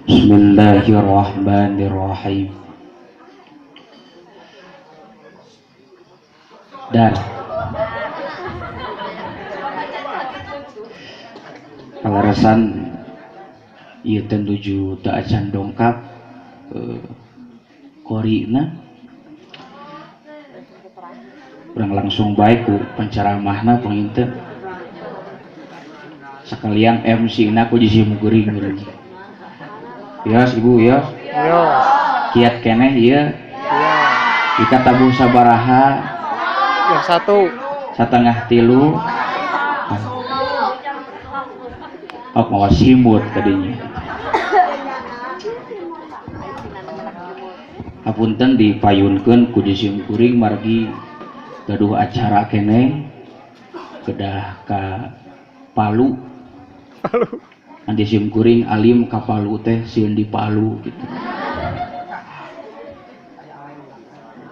Bismillahirrahmanirrahim. Dar. Paleresan ieu teh nuju teu acan dongkap korina. Urang langsung bae ku penceramahna panginten. Sekalian MC na ku jisim geuring urang. Yos ibu yos. Yos. Kiat keneh ieu. Iya. Ika tabuh sabaraha? Ya satu. Satengah tilu. Oh, mawa simut tadinya. Hapunten dipayunkeun ku jisim kuring margi gaduh acara keneh kedah ka Palu. Palu. Nanti sim kuring alim ka Palu teh sieun di Palu gitu.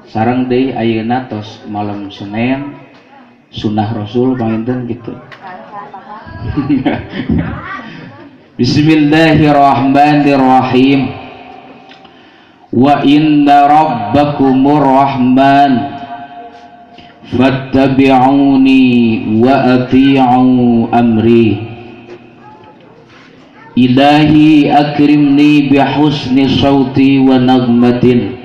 Sareng deui ayeuna tos malam Senin sunah Rasul panginten gitu. Bismillahirrahmanirrahim. Wa inna rabbakumur rahman fattabi'uni wa ati'u amri. Ilahi akrimni bihusni sawti wa nagmatin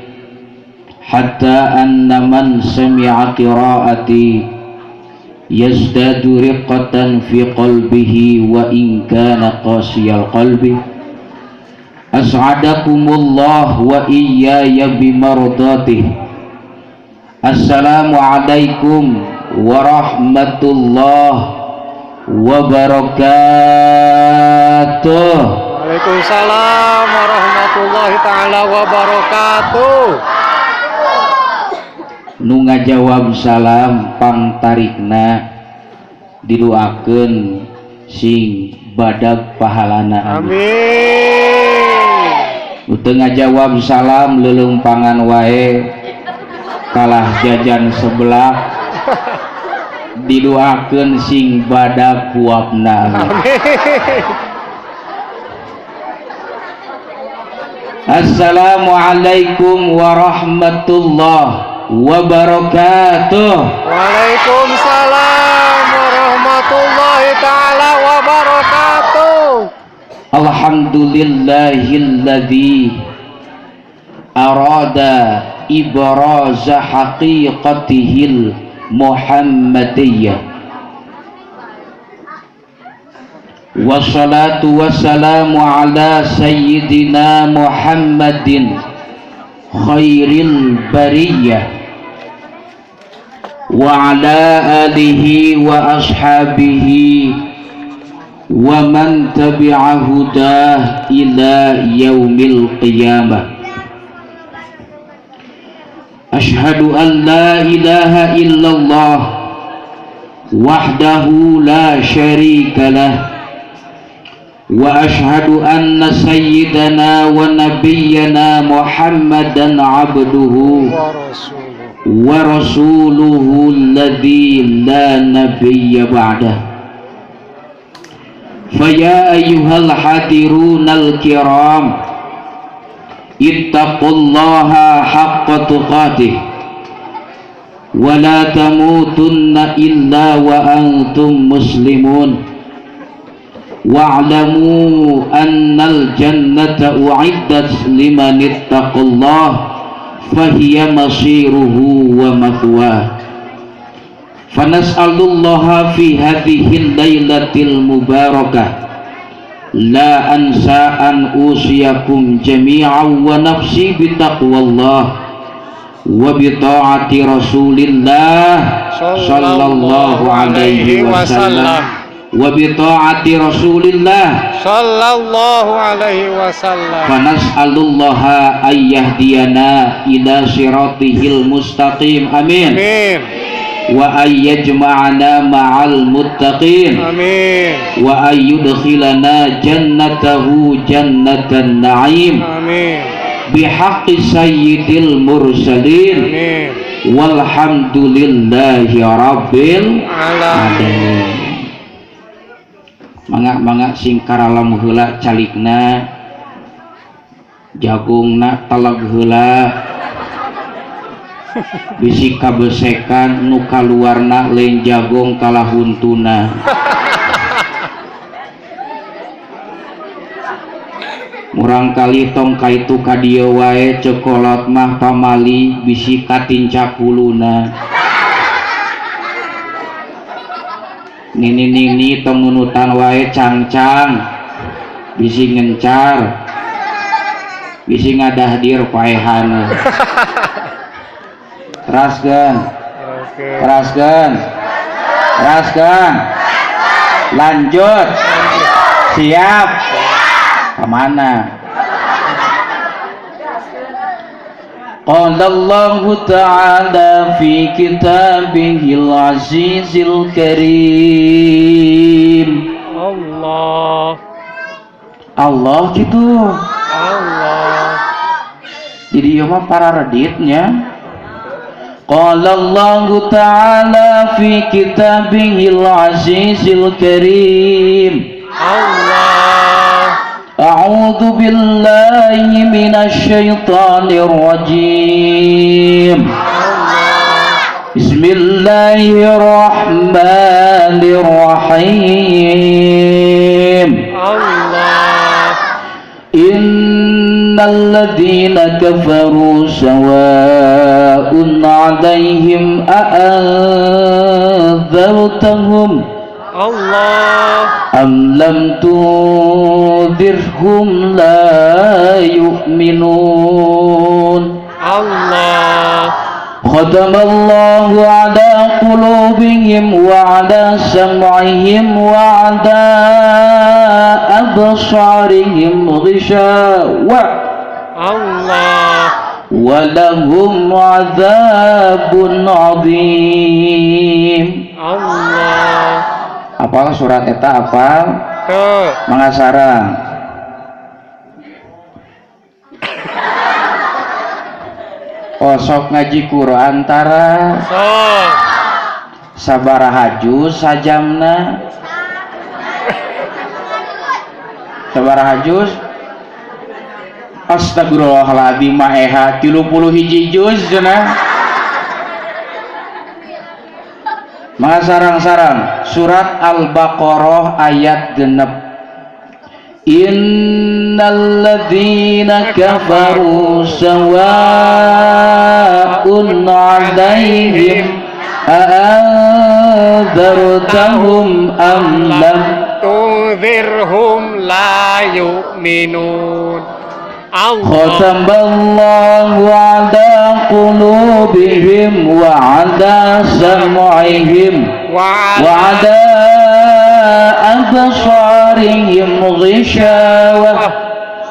hatta anna man sami'a qira'ati yazdadu riqqatan fi qalbihi wa in kana qasiyal qalbi. As'adakumullah wa iyaya bimardatihi. Assalamualaikum warahmatullahi wabarakatuh. Waalaikumsalam warahmatullahi taala wabarakatuh. Nu ngajawab salam pangtarikna didoakeun sing badag pahalana. Amin. Nu teu ngajawab salam leuleumpangan wae kalah jajan sebelah didoakeun sing badag kuapna. Amin. Assalamualaikum warahmatullahi wabarakatuh. Waalaikumsalam warahmatullahi taala wabarakatuh. Alhamdulillahilladzi arada ibraza haqiqatihil muhammadiyah. Wassalatu wassalamu ala sayyidina Muhammadin khairil bariyah wa ala alihi wa ashabihi wa man tabi'a hudah ila yaumil qiyamah. Ashhadu an la ilaha illallah wahdahu la syarika lah wa ashhadu anna sayyidana wa nabiyyana Muhammadan abduhu wa rasuluhu alladzi la nabiyya ba'dah. Faya ayyuhal hadirunal kiram ittaqullaha haqqa tuqatih wa la tamutunna illa wa antum muslimun. Wa'lamu annal jannata u'iddat liman ittaqallah fahiya masiruhu wa mathwah. Fanas'alullaha fi hadhil lailatil mubarakah la ansa an usiyakum jami'an wa nafsi bitaqwallah wa bi ta'ati rasulillah sallallahu alaihi wasallam wa bi ta'ati rasulillah sallallahu alaihi wasallam. Fanas'alullaha ayyahdiyana ila siratihil mustaqim. Amin. Amin. Wa ayyajma'ana ma'al muttaqin. Amin. Wa ayyudkhilana jannatahu jannatan na'im. Amin. Bihaqqi sayyidil mursalin. Amin. Walhamdulillahi rabbil alamin. Mangga-mangga sing karalam heula calikna. Jagungna teleg heula bisi kabesekan nu kaluarna lain jagung kalah huntuna. Murang kali tong kaitu ka dieu wae ceuk kolot mah pamali bisi katincak huluna. Nini-nini tong nunutan wae cangcang bisi ngencar bisi ngadahdir paehana. Teraskeun, teraskeun, teraskeun, lanjut, siap, kemana? Qala Allahu ta'ala fi kitabihil azizil karim. Allah. Allah gitu. Allah. Jadi ieu mah para reditnya. Qala Allahu ta'ala fi kitabihil azizil karim. Allah. A'udzu billahi minasy syaithanir rajim. Allah. Bismillahirrahmanirrahim. Allah. Innal ladzina kafaru sawa'un 'alaihim a'andzartahum Allah am lam tundzirhum la yu'minun. Allah. Khatamallahu ala qulubihim wa ala sam'ihim wa ala absarihim ghishawa. Allah. Wa lahum 'adzabun 'adzim. Allah. Apal surat eta apal? Teu. Mangga sareng. Osok ngaji Quran tara. Sok. Sabaraha juz sajamna? Sabaraha juz? Astagfirullahaladzim maeha 31 juz cenah. Maka sarang-sarang surat Al-Baqarah ayat 6. Innalladzina kafaru sawa'un 'alaihim a'andzartahum am lam tunzirhum la yu'minun. Allah. Khatamallahu 'ala qulubihim wa 'ala sam'ihim wa 'ala absarihim ghishawah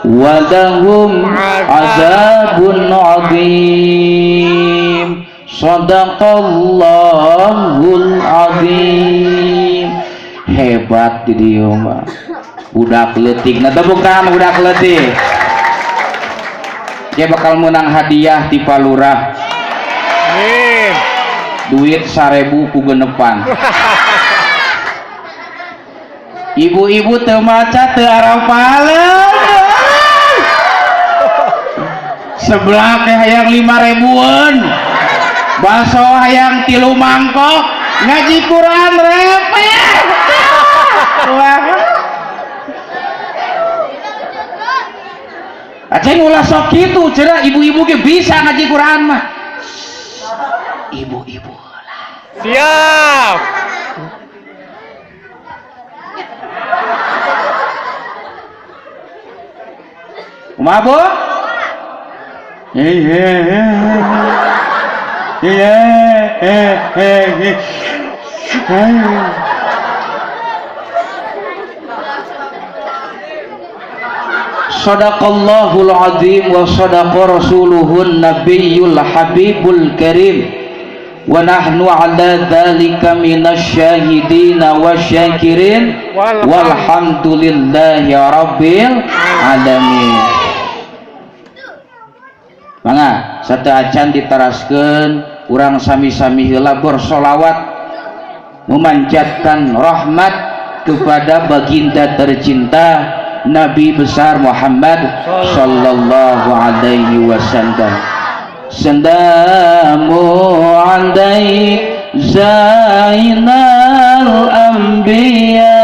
wa lahum 'adzabun 'adzim. Shadaqallahul 'adzim. Hebat di dieu mah. Budak leutik. Nah tepuk tangan budak leutik. Dia bakal menang hadiah ti Palurah. Amin. Duit 1000 ku genepan. Ibu-ibu teu maca teu arapaleun. Sebelah teh hayang 5.000-eun. Baso hayang 3 mangkok. Ngaji Quran repeh. Wah. Aceng ulah sok kitu cenah ibu-ibu ge bisa ngaji Quran mah. Ibu-ibu lah. Siap. Kumaha, Bu? Shadaqallahul azim wa sadaqa rasuluhun nabiyul habibul karim wa nahnu ala dzalika minasyahidina wasyakirin walhamdulillahi rabbil alamin. Mangga sateuacan diteraskeun urang sami-sami heula bersolawat memanjatkan rahmat kepada baginda tercinta Nabi besar Muhammad sallallahu alaihi wasallam. Salamu alaik zainal anbiya,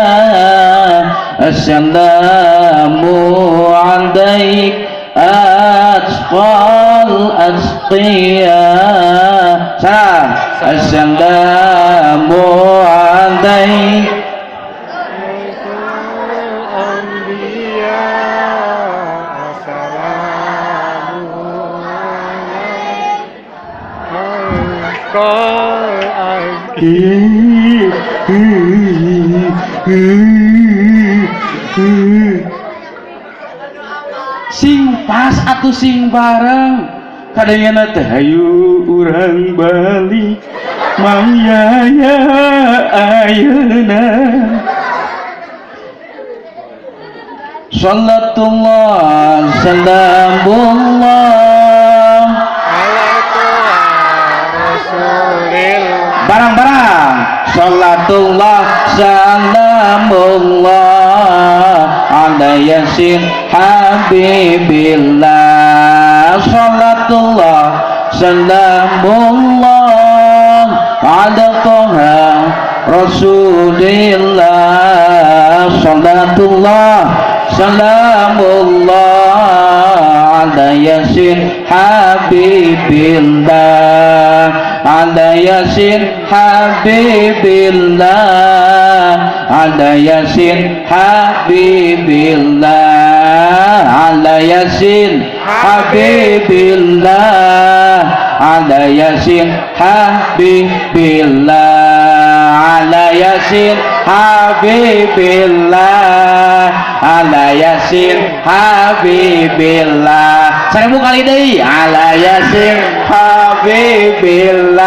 assalamu alaik atqal atqiya. Salam. Assalamu alaik anbiya, assalamu sing pas atau sing bareng kadangna teh hayu urang balik Mang Yaya ayeuna. Salatullah salamullah ala rasulillah. Barang-barang salatullah salamullah ala yasin habibillah. Salatullah salamullah ala toha rasulillah. Salatullah salamullah ala yasin habibillah, ala yasin habibillah, ala yasin habibillah, ala yasin habibillah, ala yasin habibillah, ala yasin habibillah, ala yasin habibillah. 1000 kali deui. Ala yasin habibillah,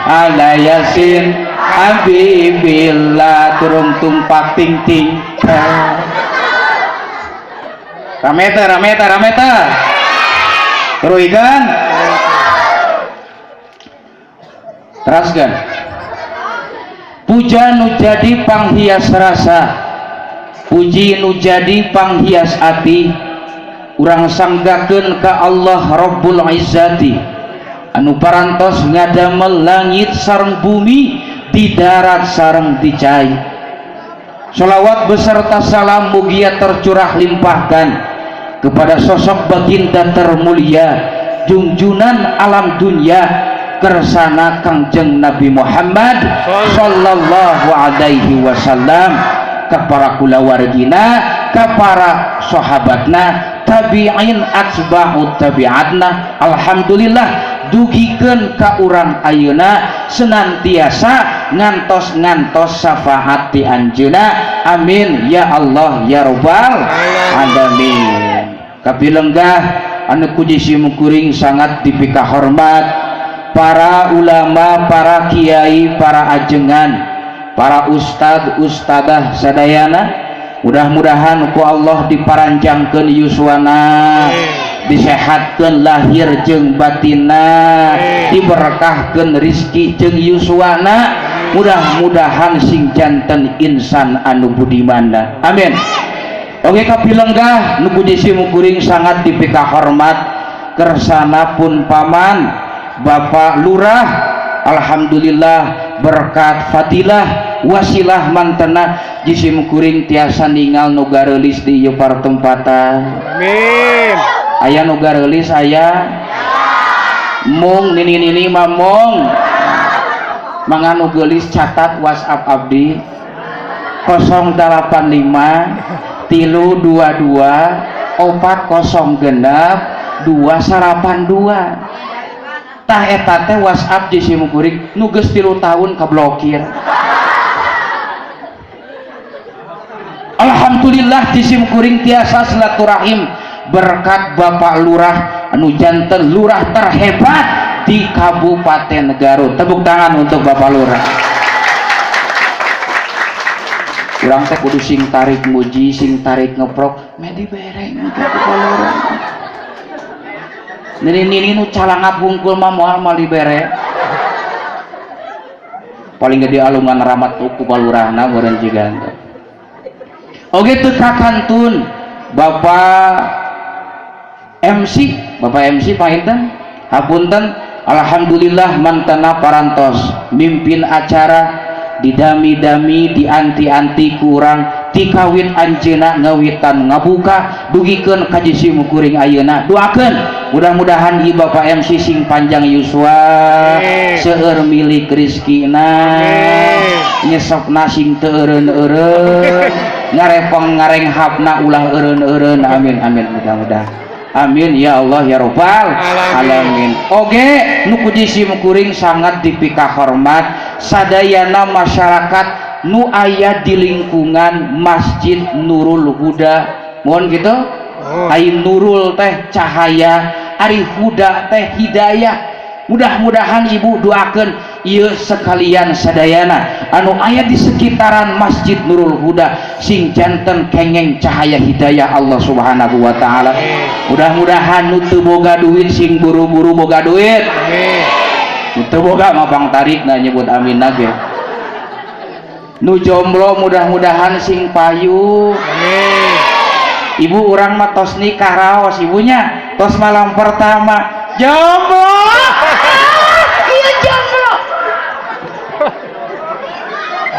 ala yasin habibillah. Turung tumpak ting ting. Rame teh, rame teh, rame teh. Teruikeun. Teraskeun. Puja nu jadi panghias rasa, puji nu jadi panghias ati, urang sanggakeun ka Allah Rabbul Izzati anu parantos ngadamel langit sareng bumi, di darat sareng di cai. Sholawat beserta salam mugia tercurah limpahkan kepada sosok baginda termulia, junjunan alam dunia, kersana Kangjeng Nabi Muhammad sallallahu alaihi wasallam, ka para kulawargina, ka para sahabatna, tabi'in atba'ut tabi'atna. Alhamdulillah dugikeun ka urang ayeuna senantiasa ngantos-ngantos syafaat ti anjeunna. Amin ya Allah ya rabbal alamin. Kapilenggah anu ku simkuring sangat dipikahormat para ulama, para kiai, para ajengan, para ustad, ustadah sadayana, mudah-mudahan ku Allah diparanjangkeun yuswana, disehatkeun lahir jeung batinna, diberkahkeun rizki jeung yuswana, mudah-mudahan sing janten insan anu budimana. Amin. Oke, kapilenggah nu ku simkuring sangat dipikahormat kersana pun paman Bapak Lurah, alhamdulillah berkat fadilah wasilah mantena jisim kuring tiasa ningal nu gareulis di ieu partempatan. Amin. Aya nu gareulis aya mung nini-nini mamong mangga nu geulis catat WhatsApp abdi 085 322 406 282. Tah eta teh WhatsApp jisim kuring nu geus 3 tahun kablokir. Alhamdulillah jisim kuring tiasa silaturahim berkat Bapak Lurah anu janten lurah terhebat di Kabupaten Garut. Tepuk tangan untuk Bapak Lurah. Urang teh kudu sing tarik muji, sing tarik ngeprok, meh dibere muji ku Bapak Lurah. Nini-nini nu calangap hungkul mah moal moal dibere. Paling gede alungan ramat ku Pak Lurahna meureun jiga. Oge teu kakantun Bapak MC, Bapak MC panginten hapunten, alhamdulillah mantena parantos mimpin acara didami-dami dianti-anti kurang tikawit anjeuna ngawitan ngabuka dugikeun ka jisim kuring ayeuna. Doakeun mudah-mudahan ieu Bapak MC sing panjang yuswa, seueur milik rezekina, nyesepna sing teu eureun-eureun, ngarepong ngarenghapna ulah eureun-eureun. Amin amin, mudah-mudahan amin ya Allah ya robbal alamin. Oge nu ku jisim kuring sangat dipikahormat sadayana masyarakat nu aya di lingkungan Masjid Nurul Huda. Mohon gitu. Ai Nurul teh cahaya, ari Huda teh hidayah. Mudah-mudahan ibu doakeun ieu sekalian sadayana anu aya di sekitaran Masjid Nurul Huda sing janten kengeng cahaya hidayah Allah Subhanahu wa taala. Mudah-mudahan nu teu boga duit sing buru-buru boga duit. Nu teu boga mah pang tarikna nyebut amin ge. Nu jomblo mudah-mudahan sing payu. Amin. Ibu urang mah tos nikah raos ibunya, tos malam pertama jomblo. Iya jomblo.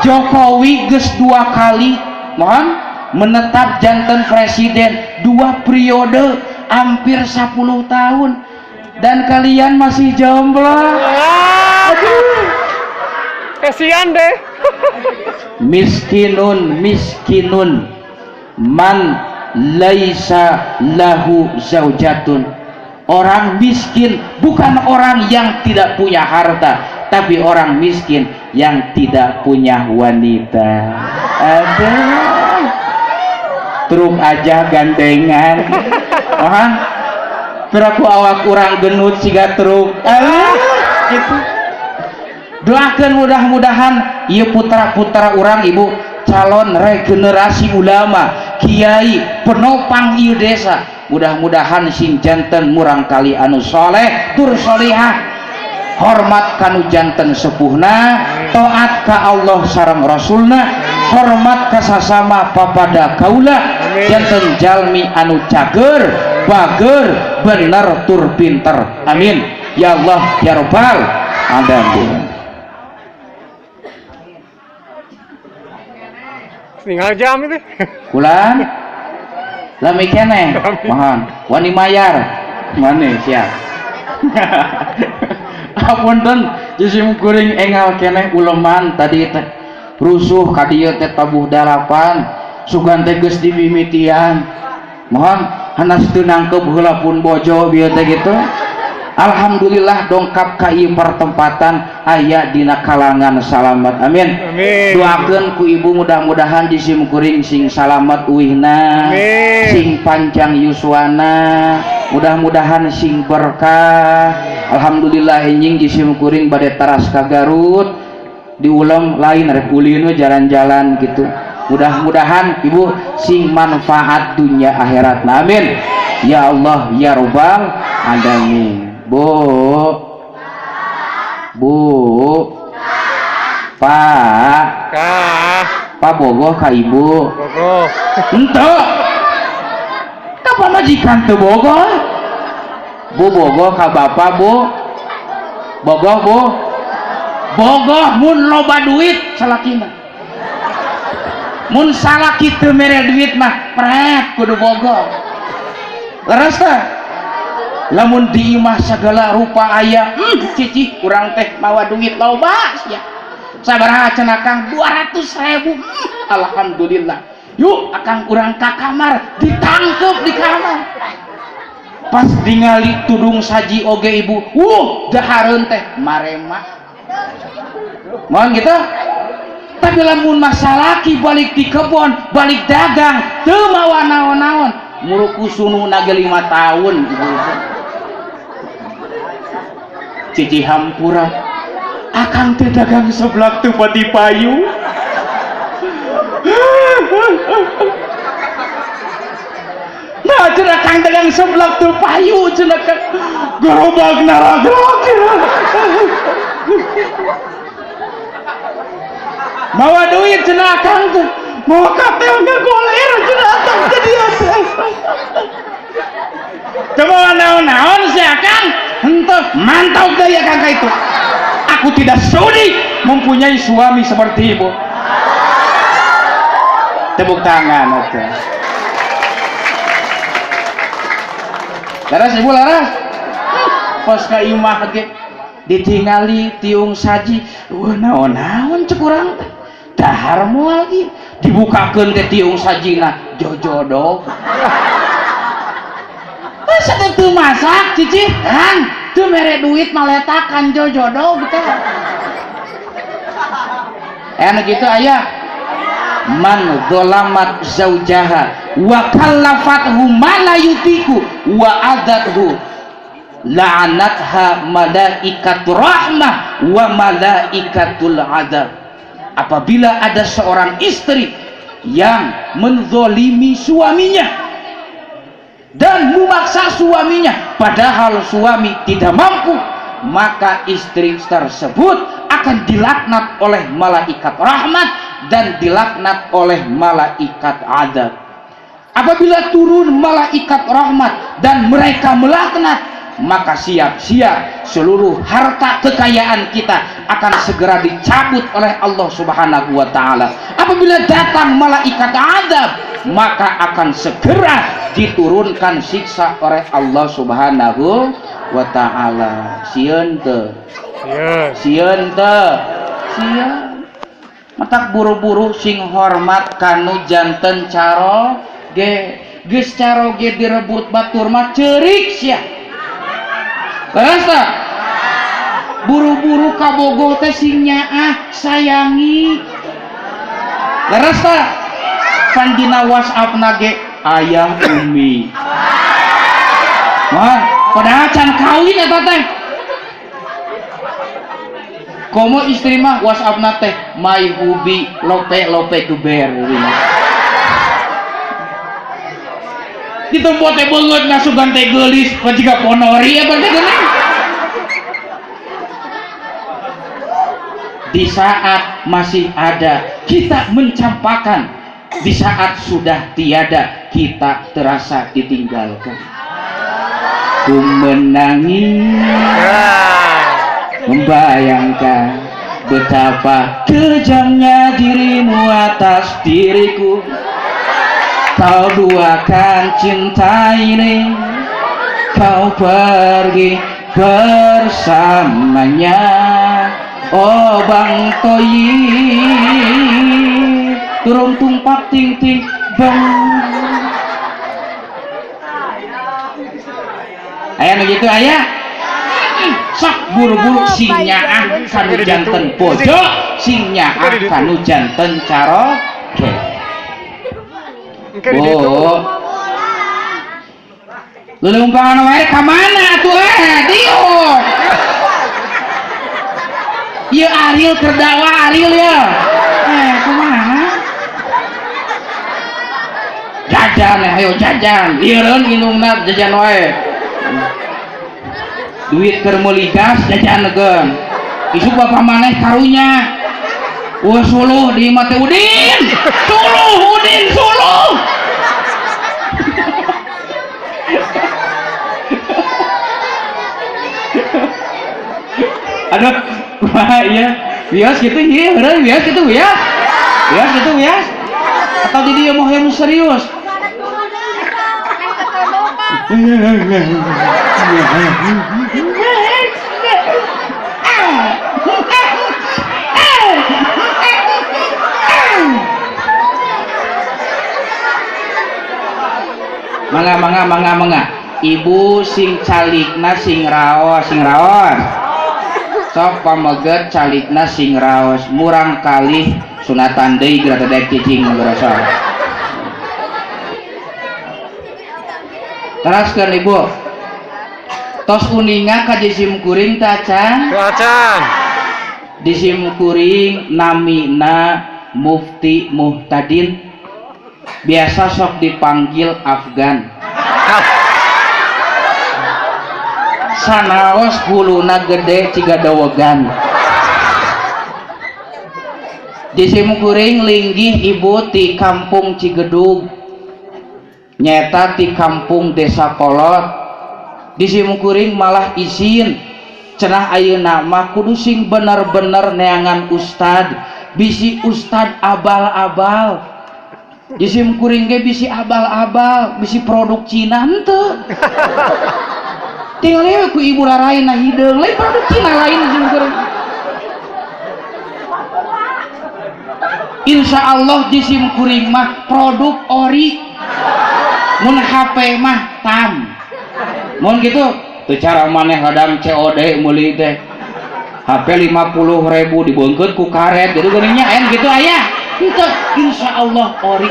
Jokowi geus 2 kali mohon menetap janten presiden 2 periode hampir 10 tahun dan kalian masih jomblo. Aduh. Kasihan deh. Miskinun miskinun man laisa lahu zaujatun. Orang miskin bukan orang yang tidak punya harta, tapi orang miskin yang tidak punya wanita. Ada truk aja gandengan. Wah, piraku awak kurang genut siga truk. Ah, gitu. Doakan mudah-mudahan ieu putra-putra urang ibu calon regenerasi ulama, kiai, penopang ieu desa. Mudah-mudahan sing janten murang kali anu soleh tur solihah, hormat kanu janten sepuhna, taat ka Allah sareng Rasulna, hormat ka sasama papada kaula, janten jalmi anu cager, bager, bener tur pinter. Amin ya Allah ya Rabbal alamin. Tinggal jam itu. Kulan lami keneh, mohon wani mayar mana siap. Apunten jisim kuring engal keneh uleman tadi teh rusuh ka dieu teh tabuh 8 sugan teh geus dimimitian. Mohon hanas teu nangkep heula pun bojo bieu teh gitu. Alhamdulillah dongkap ka ieu pertempatan aya dina kalangan salamat. Amin. Amin. Doakeun ku ibu mudah-mudahan jisim kuring sing salamat uihna, amin, sing panjang yuswana, mudah-mudahan sing berkah. Alhamdulillah enjing jisim kuring bade teras ka Garut diulem lain rek ulin we jalan-jalan gitu. Mudah-mudahan ibu sing manfaat dunia akhirat. Amin ya Allah ya Rabbal alamin. Bu, Bu, Pak, Kah, Pak bogoh ka ibu. Bogoh. Henteu. Ka pamajikan teu bogoh. Bu bogoh ka bapak, Bu. Bogoh, Bu. Bogoh mun loba duit salakina. Mun salaki teu mere duit mah pret kudu bogoh. Leres teh? Lamun di imah segala rupa aya, cicih kurang teh mawa duit loba sia. Sabaraha cenah Kang? 200.000. Alhamdulillah. Yuk akang urang ka kamar, ditangkep di kamar. Pas ningali tudung saji oge ibu, dahareun teh marema. Mohon gitu. Tapi lamun masalaki balik di kebon, balik dagang, teu mawa naon-naon, muruku sunu nage 5 tahun ibu-ibu. Cici hampura akang teh dagang seblak teu pati payu. Nah cenah akang dagang seblak teu payu cenah kang gerobak naragrag. Mawa duit cenah akang teh Mau katel ngagoler cenah atang teh dia teh. Coba naon-naon si Akang henteu mantap deui Akang ka itu. Aku tidak sudi mempunyai suami seperti ibu. Tepuk tangan atuh. Laras ibu laras. Pas ka imah ge ditingali tiung saji, wah naon-naon cek urang teh. Dahar moal ge dibukakeun teh tiung sajina jojodog. Masa teh teu masak cicih? Kang, teu mere duit maletakan jojodog teh. Anu kitu aya. Man dzalamat zaujaha wa kallafathu ma la yutiku wa adathu la'anatha malaikatur rahmah wa malaikatul adab. Apabila ada seorang istri yang menzolimi suaminya dan memaksa suaminya padahal suami tidak mampu, maka istri tersebut akan dilaknat oleh malaikat rahmat dan dilaknat oleh malaikat adab. Apabila turun malaikat rahmat dan mereka melaknat, maka siap-siap seluruh harta kekayaan kita akan segera dicabut oleh Allah Subhanahu wa taala. Apabila datang malaikat adab, maka akan segera diturunkan siksa oleh Allah Subhanahu wa taala. Sieun teu? Sieun. Sieun teu? Sieun. Matak buru-buru sing hormat kanu janten caroge. Geus caroge direbut batur mah ceurik sia. Leres teu? Buru-buru kabogoh teh sing nyaah sayangi. Leres teu? Pan dina WhatsApp na ge ayah umi. Wah, padahal can kawin eta teh. Komo istri mah WhatsApp na teh my hubi lope lope geber. Ditempo teh beungeut ngasugan teh geulis, pan jiga ponori eta teh geuning. Di saat masih ada kita mencampakkan, di saat sudah tiada kita terasa ditinggalkan. Ku menangis membayangkan betapa kejamnya dirimu atas diriku. Kau duakan cinta ini, kau pergi bersamanya. Oh Bang Toyi, turun tumpak ting ting bang. Aya nu kitu aya. Sok buru-buru sing nyaah kanu janten bojo, sing nyaah kanu janten caroge. Bu, leuleumpangan wae ka mana atuh diuk. Ieu Ariel keur dakwah Ariel ya. Kumaha? Jajan ayo jajan. Lieureun indungna jajan wae. Duit keur meuli gas jajankeun. Isuk bapa maneh karunya. Wah suluh di imah teh Udin. Suluh Udin suluh. Aduh, wah iya, bias gitu iya, heureun bias gitu bias. Bias gitu bias. Atau di dia mau yang serius. Mangga mangga mangga mangga. Ibu sing calikna sing raos, sing raos. Sok pameget calikna sing raos, murang kalih sunatan deui geura teh cicing ngerasa. Teraskeun ibu. Tos uninga ka jisim kuring teh acan? Teu acan. Di sim kuring namina Mufti Muhtadin. Biasa sok dipanggil Afgan. Sanaos huluna gede ciga dawegan. Jisim kuring linggih ibu ti kampung Cigedug nyeta ti kampung Desa Kolot. Jisim kuring malah isin cenah ayeuna mah kudu sing bener-bener neangan ustad, bisi ustad abal-abal. Jisim kuring ge bisi abal-abal, bisi produk Cina henteu. Tinggal ku ibu raraina hideung, lain produk Cina lain jisim kuring. Insya Allah jisim kuring mah produk ori, mun HP mah tam, mun gitu tuh cara maneh hadang COD meuli teh HP 50.000 dibengkeut ku karet jadi geuningnya en gitu aya henteu. Insya Allah ori.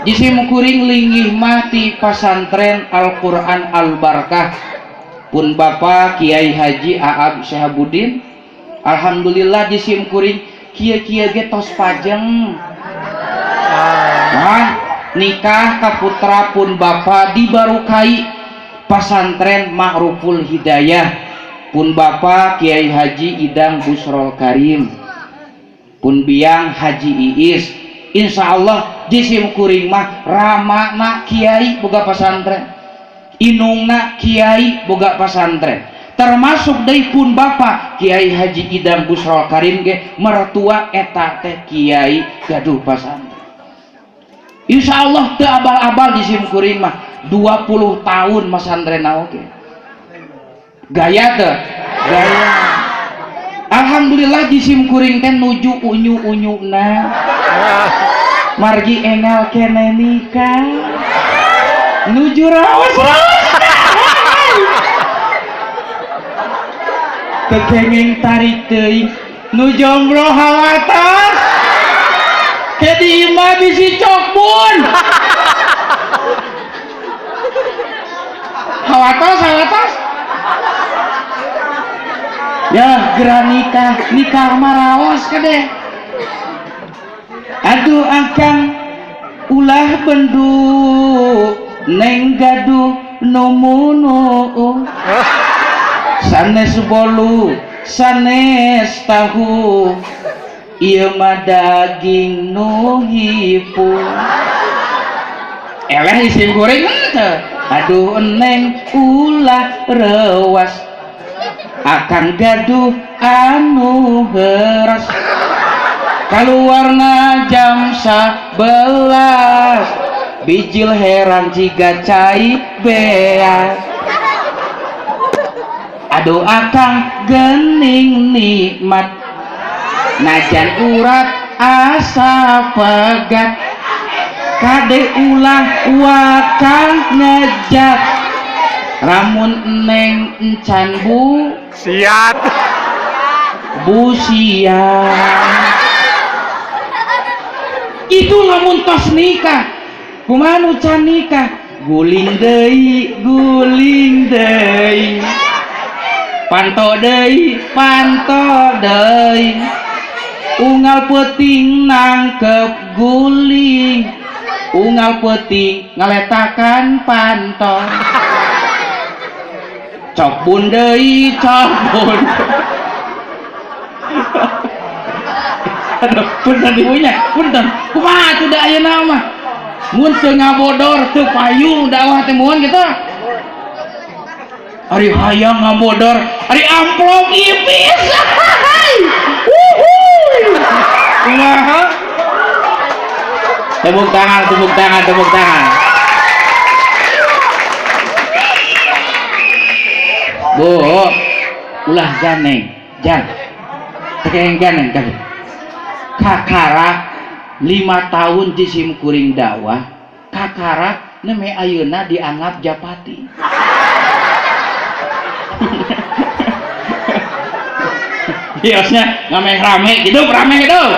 Jisim kuring linggih mah ti pasantren Al-Qur'an Al-Barkah pun Bapak Kiai Haji Aab Syahabudin. Alhamdulillah jisim kuring kieu-kieu ge tos pajeng. Nah, nikah ka putra pun Bapak dibarukai pasantren Ma'ruful Hidayah pun Bapak Kiai Haji Idang Busrol Karim pun biang Haji Iis. Insya Allah jisim kuring mah ramana kiai boga pasantren, inungna kiai boga pasantren, termasuk deui pun Bapak Kiai Haji Idang Busrol Karim ge mertua eta teh kiai gaduh pasantren. Insya Allah teu abal-abal jisim kuring mah 20 tahun masantren oge. Gaya teu? Gaya. Alhamdulillah jisim kuring teh nuju unyu-unyuna. Margi engal keneh nikah. Nuju raos-raos. Kekenging tarik teuing nu jomblo hawatas. Ke di imah bisi cokbun. Hawatas hawatas. Ya geura nikah, nikah mah raos kade. Aduh akang ulah bendu neng gaduh numunu. Sanes bolu, sanes tahu, ieu mah daging nu hipu. Eleh isim kuring henteu. Aduh neng ulah reuas, akang gaduh anu heuras. Kaluarna jam 11, bijil herang jiga cai beas. Aduh akang gening nikmat, najan urat asa pegat. Kade ulah wakang ngejat, ramun neng encan bu siat busiat. Itu lamun tos nikah, kumaha nu can nikah, guling deui guling deui, panto deui panto deui, unggal peuting nangkep guling, unggal peuting ngaletakan panto, cokbun deui cokbun. Aduh, punten ibunya, punten. Kumaha atuh da ayeuna mah? Mun teu ngabodor teu payu dakwah teh mun kitu. Ari hayang ngabodor, ari amplop ipis. Wuhuy. Kumaha? Tepuk tangan, tepuk tangan, tepuk tangan. Bu, ulah ganeng, jang. Tekeng ganeng kali. Kakara 5 tahun jisim kuring dakwah, kakara neme ayeuna dianggap japati. Biasanya ngameh rame hidup, rame hidup.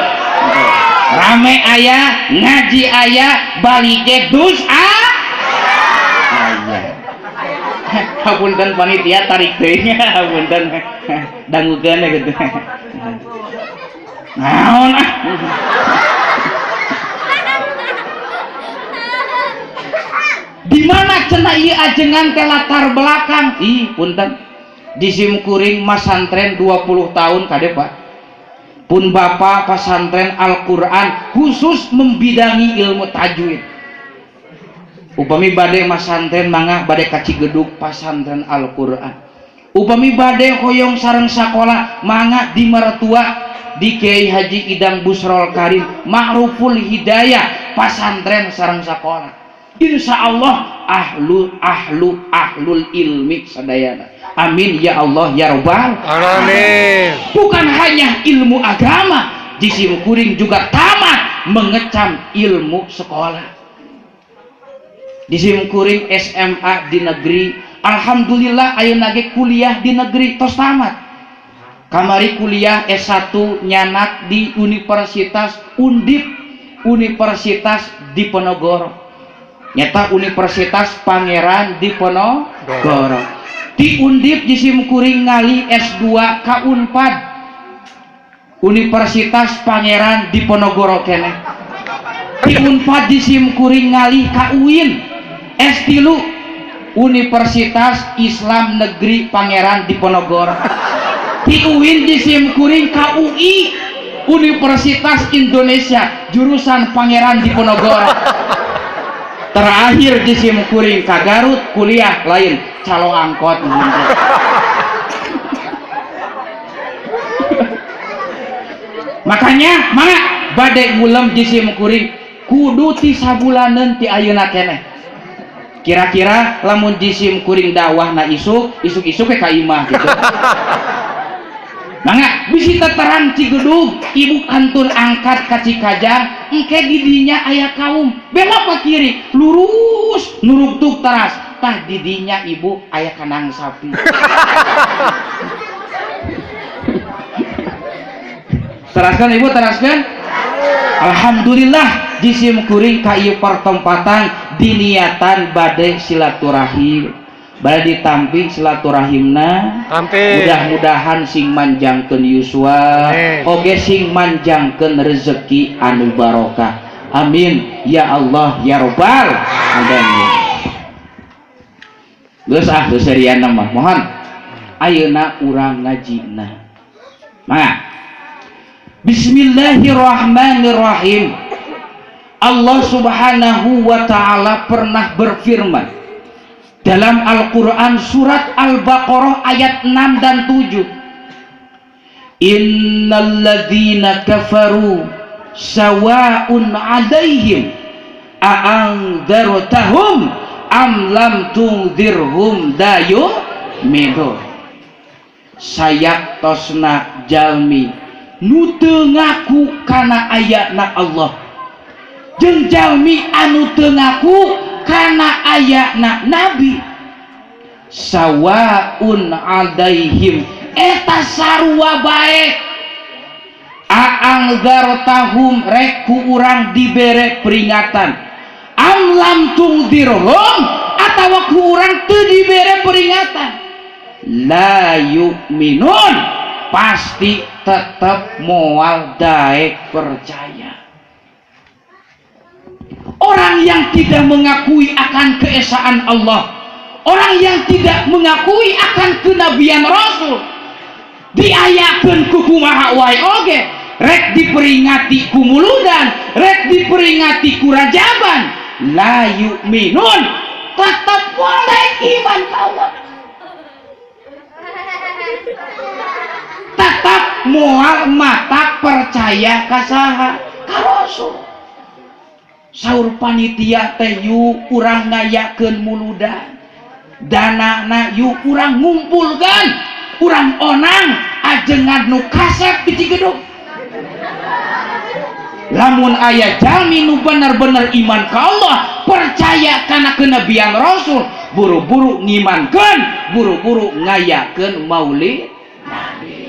Rame aya, ngaji aya, balik ge dus aya. Hapunten panitia tarik teuing, hapunten dangukeun gitu. Naon ah. Di mana cenah ieu ajengan teh latar belakang? Ih, punten. Jisim kuring masantren 20 tahun kade Pak. Pun bapak pasantren Al-Quran khusus membidangi ilmu tajwid. Upami bade masantren mangga bade ka Cigedug pasantren Al-Quran. Upami bade hoyong sareng sakola mangga di mertua di Kiai Haji Idang Busrol Karim Ma'ruful Hidayah pasantren sareng sakola. Insya Allah ahlu ahlu ahlul ilmi sadayana. Amin ya Allah ya Rabbal alamin. Bukan hanya ilmu agama, jisim kuring juga tamat mengecam ilmu sekolah. Jisim kuring SMA di negeri, alhamdulillah ayeuna ge kuliah di negeri tos tamat. Kamari kuliah S1 nyanak di Universitas Undip, Universitas Diponegoro. Nyata Universitas Pangeran Diponegoro. Di Undip jisim kuring ngali S2 ka Unpad, Universitas Pangeran Diponegoro keneh. Di Unpad jisim kuring ngali ka UIN S3 Universitas Islam Negeri Pangeran Diponegoro. Di UIN jisim kuring ka UI Universitas Indonesia jurusan Pangeran Diponegoro. Terakhir jisim kuring ka Garut kuliah lain calo angkot. Makanya mangga bade ngulem jisim kuring kudu ti sabulaneun ti ayeuna keneh. Kira-kira lamun jisim kuring dakwahna isuk, isuk-isuk ke ka imah gitu. Mangga bisi teterang Cigedug, ibu kantun angkat ka Cikajang, engke didinya aya kaum, belok ke kiri, lurus nurugtug teras, tah didinya ibu aya kanang sapi. Teraskan ibu, teraskan. Alhamdulillah jisim kuring ka ieu pertempatan diniatan bade silaturahim. Bade ditampi silaturahimna. Mudah-mudahan sing manjangkeun yuswa, oge sing manjangkeun rezeki anu barokah. Amin ya Allah ya Rabbal alamin. Geus ah geus seriana mah. Mohon ayeuna urang ngajina. Mangga. Bismillahirrahmanirrahim. Allah Subhanahu wa taala pernah berfirman dalam Al-Quran surat Al-Baqarah ayat 6 dan 7. Innalladzina kafaru sawa'un 'alaihim a'andzartahum am lam tunzirhum la yu'minun. Sayaktosna jalmi nu teu ngaku kana ayatna Allah jeung jalmi anu teu ngaku kana ayatna nabi, sawaun alaihim eta sarua bae, aangzartahum rek ku urang dibere peringatan, am lam tungdirhum atawa ku urang teu dibere peringatan, la yu'minun pasti tetep moal daek percaya. Orang yang tidak mengakui akan keesaan Allah, orang yang tidak mengakui akan kenabian Rasul, diayakeun ku kumaha wae oge, rek diperingati ku muludan, rek diperingati ku rajaban, la yu'minun tetep moal daek iman ka Allah, tetap moal mata percaya ka saha, ka Rasul. Saur panitia teh yuk urang ngayakeun muludan, danana yuk urang ngumpulkeun, urang onang ajengan nu kasep di Cigedug. Lamun aya jalmi nu bener-bener iman ka Allah, percaya kana kenabian Rasul, buru-buru ngimankeun, buru-buru ngayakeun maulid Nabi.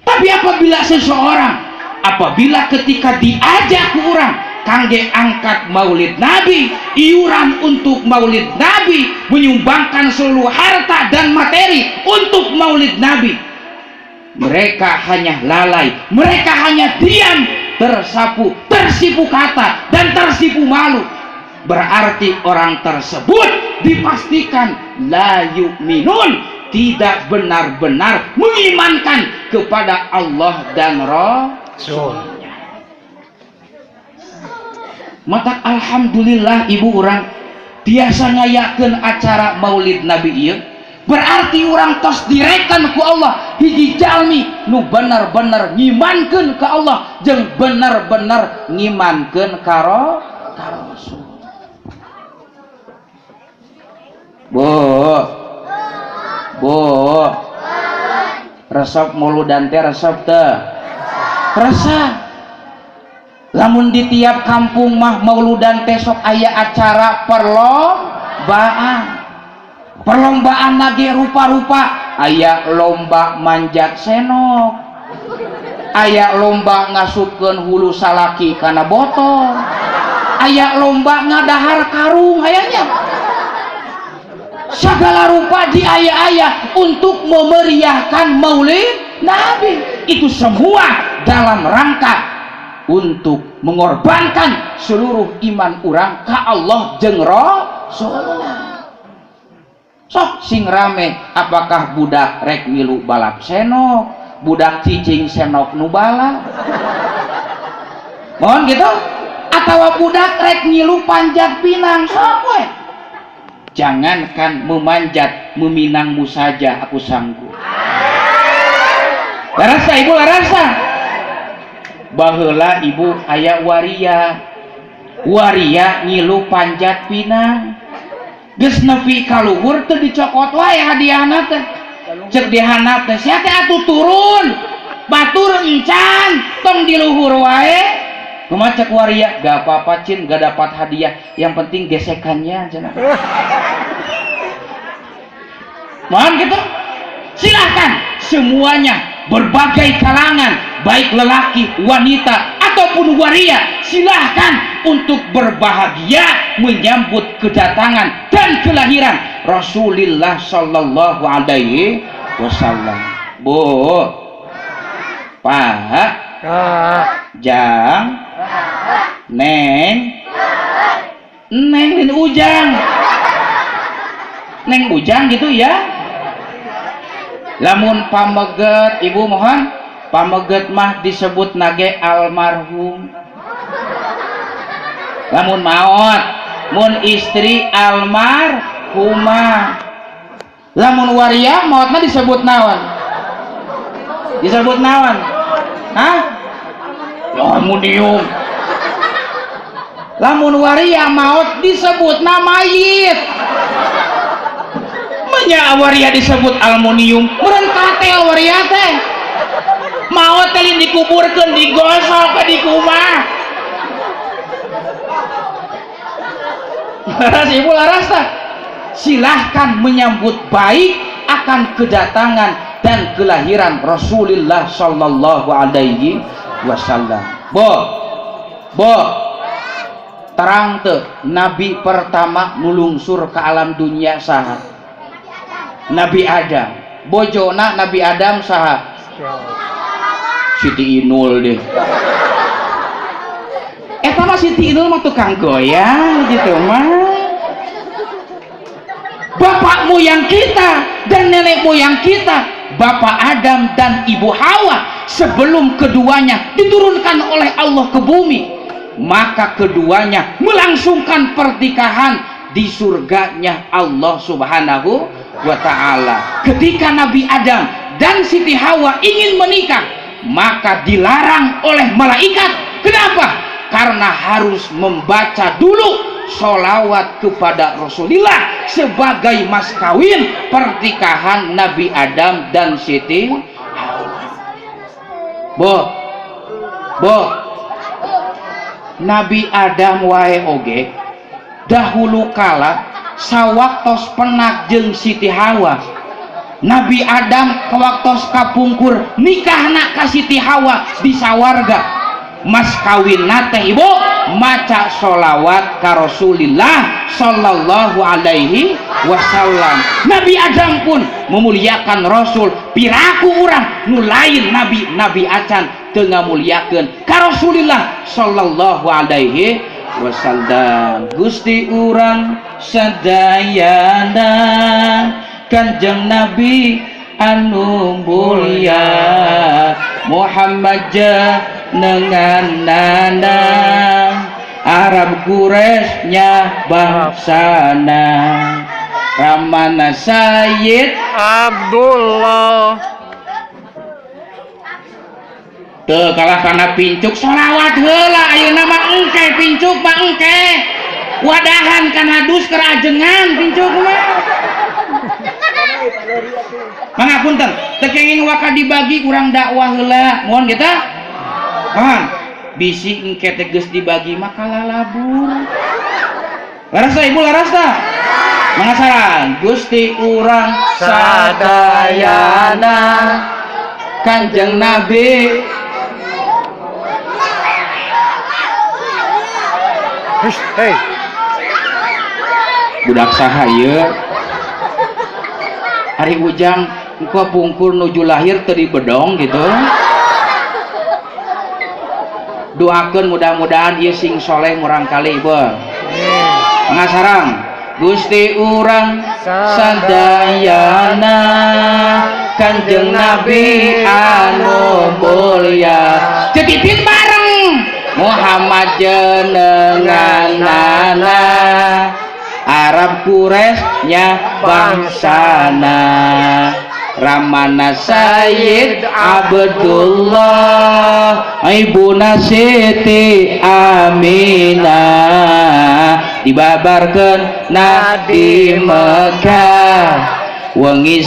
Tapi apabila seseorang, apabila ketika diajak ku urang kangge angkat maulid Nabi, iuran untuk maulid Nabi, menyumbangkan seluruh harta dan materi untuk maulid Nabi, mereka hanya lalai, mereka hanya diam, tersapu, tersipu kata dan tersipu malu. Berarti orang tersebut dipastikan la yu'minun, tidak benar-benar mengimankan kepada Allah dan Rasulnya. Mata alhamdulillah ibu orang biasa ngayakeun acara Maulid Nabi ieu, berarti orang tos direkan ku Allah hiji jalmi nu bener-bener ngimankeun ka Allah jeung bener-bener ngimankeun ka Rasul. Bu, bu, resep muludan teh resep teh, resep. Lamun di tiap kampung mah mauludan teh sok aya acara perlombaan. Perlombaan lagi rupa-rupa, aya lomba manjat senok, aya lomba ngasupkeun hulu salaki kana botol, aya lomba ngadahar karung, ayanya segala rupa di aya-aya untuk memeriahkan Maulid Nabi. Itu semua dalam rangka untuk mengorbankan seluruh iman orang ka Allah jeung Rasulullah. Sok sing rame, apakah budak rek milu balap senok, budak cicing senok nu balap, mohon gitu, atau budak rek ngilu panjat pinang, sok we. Jangankan memanjat, meminangmu saja aku sanggup. Larasa ibu, larasa. Baheula ibu aya waria, waria ngilu panjat pinang, geus nepi ka luhur teu dicokot wae hadiahna teh. Cek dihana teh sia teh atuh turun, batur encan, tong di luhur wae. Kumaha cek waria? Gak apa-apa cin, gak dapat hadiah, yang penting gesekannya cenah. Mohon gitu. Silahkan semuanya, berbagai kalangan, baik lelaki, wanita, ataupun waria, silahkan untuk berbahagia menyambut kedatangan dan kelahiran Rasulullah Sallallahu Alaihi Wasallam. Bu, Pak, Jang, Neng, Neng dan Ujang, Neng Ujang gitu ya. Lamun pameget ibu mohon, pameget mah disebut nage almarhum. Lamun maot, mun istri almarhumah. Lamun waria maotna disebut naon? Disebut naon? Hah? Aluminium. Lamun waria maot disebut mayit. Menya waria disebut aluminium, meureun katel waria teh. Maot teh lain dikuburkeun, digosok ke dikumah. Laras ibu laras tah. Silahkan menyambut baik akan kedatangan dan kelahiran Rasulullah Sallallahu Alaihi Wasallam. Bo, bo, terang teu nabi pertama nulungsur ke alam dunia saha? Nabi Adam. Bojona Nabi Adam saha? Siti Inul deh. Eta mah Siti Inul mah tukang goyang gitu mah. Bapak moyang kita dan nenek moyang kita, Bapak Adam dan Ibu Hawa, sebelum keduanya diturunkan oleh Allah ke bumi, maka keduanya melangsungkan pernikahan di surganya Allah Subhanahu wa Ta'ala. Ketika Nabi Adam dan Siti Hawa ingin menikah, maka dilarang oleh malaikat. Kenapa? Karena harus membaca dulu sholawat kepada Rasulullah sebagai mas kawin pernikahan Nabi Adam dan Siti Hawa. Bo, bo, Nabi Adam wae oge dahulu kala sawaktos penak jeung Siti Hawa. Nabi Adam kawaktos kapungkur nikahna ka Siti Hawa di sawarga. Mas kawin teh ibu maca sholawat ka Rasulillah Sallallahu Alaihi Wasallam. Nabi Adam pun memuliakan Rasul. Piraku urang nu lain nabi nabi acan teu ngamuliakeun ka Rasulillah Sallallahu Alaihi Wasallam. Gusti urang sadayana Kanjeng Nabi anu mulia, Muhammad jenenganana, Arab Quraisy nya bangsana, Ramana Sayyid Abdullah. Teu kalah kana pincuk sholawat heula. Ayeuna mah engke pincuk mah, engke wadahan kana dus keur ajengan pincuk mah. Mangga, punten, teu kenging waka dibagi, kurang dakwah heula. Mohon kita, mohon bisi engke teh geus dibagi mah kalalabur. Laras teh, Ibu? Laras teh? Mangga sareng. Gusti urang sadayana, Kanjeng Nabi. Hush, hey. Budak saha ieu? Ari Ujang engko pungkur nuju lahir teu dibedong gitu. Doakeun mudah-mudahan ieu sing soleh murang kali, Ibu. Mangga sareng. Gusti urang sadayana, Kanjeng Nabi anu mulia. Cetipin bareng. Muhammad jenenganana, Arab Quraisy nya bangsana, Ramana Sayyid Abdullah, Ibuna Siti Aminah, dibabarkeun na di Mekah wengi.